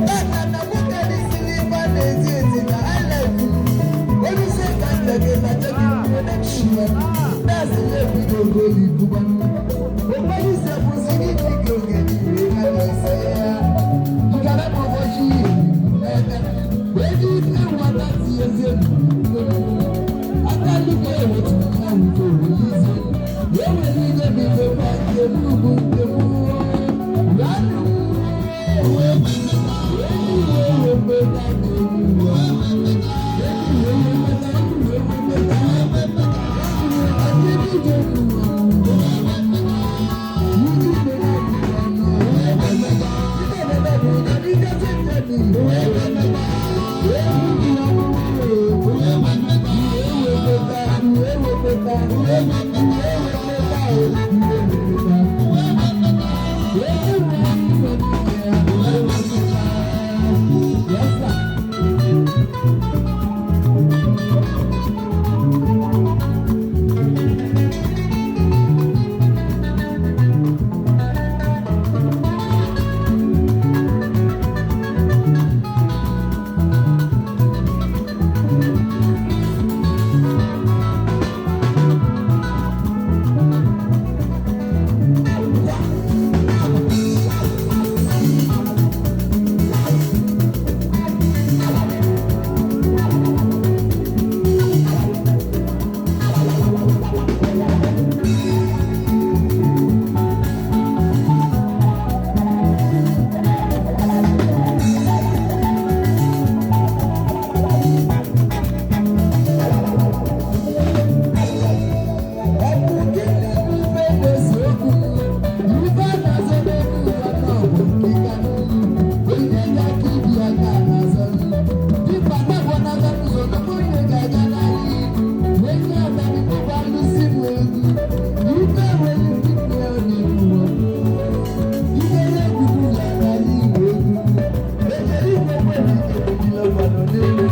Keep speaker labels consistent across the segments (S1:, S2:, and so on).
S1: Tata na nwoke dịsịrị ife a na-ezi ezi na highlife. Onyeisi ka nna gị na cheki connection. That's the ebido goli kuba. Onye isi abụzi gị ka oge jiri ka na-ese ya. Nkara bụ ụbọchị ebe. Ezi ife nwata tinyezie aka nnukwu ewetu na nke oyizi. Enwere ike bụ ife gba nke nnukwu nke mụ. Ranụ. Yes, sir. Ọ bụ gịnị bụ ife na-ese okwu? Ife a na-azọ n'elu ụwa náà bụ nkịka. Onye ga-aka ibi ya ka a na-azọ. Dịka na-abụ n'aka n'ụzọ, tupu onye ga-aga n'ahịa. Onye abalị bụba alụsị bụ egwu. Ife nwere ndị nne ya na-ekwu. Ihe na-egwugwu ya n'ala igwe egwu. Ejere igwe nwere ike ejila mmadụ n'elu.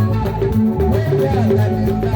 S1: Onye ala dị mma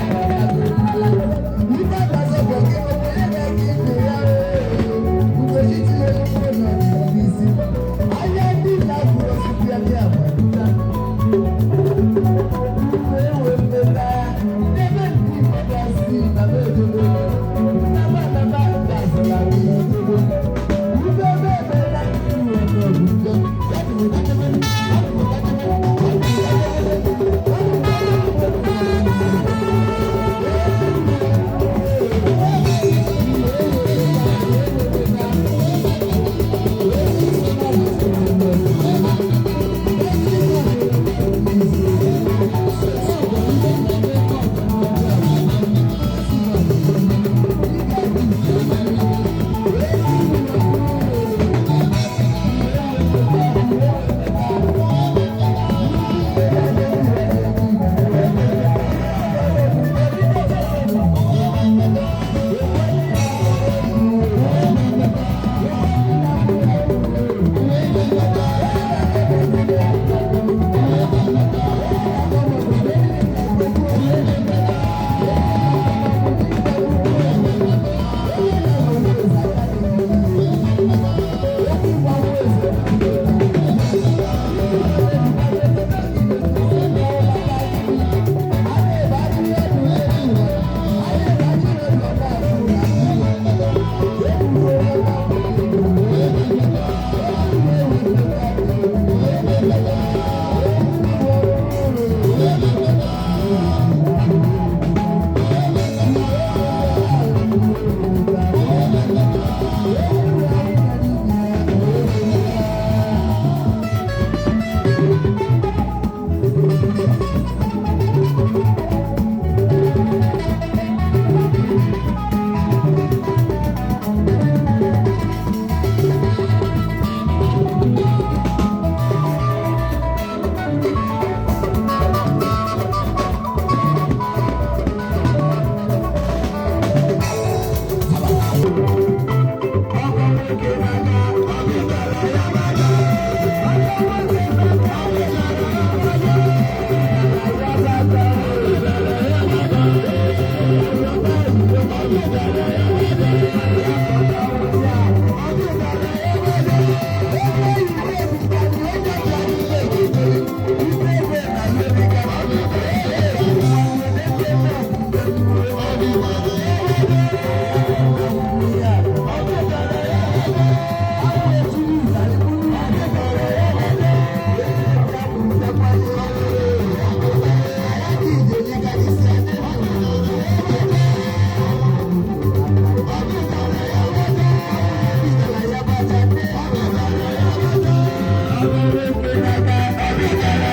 S1: Obi n'aka, obi.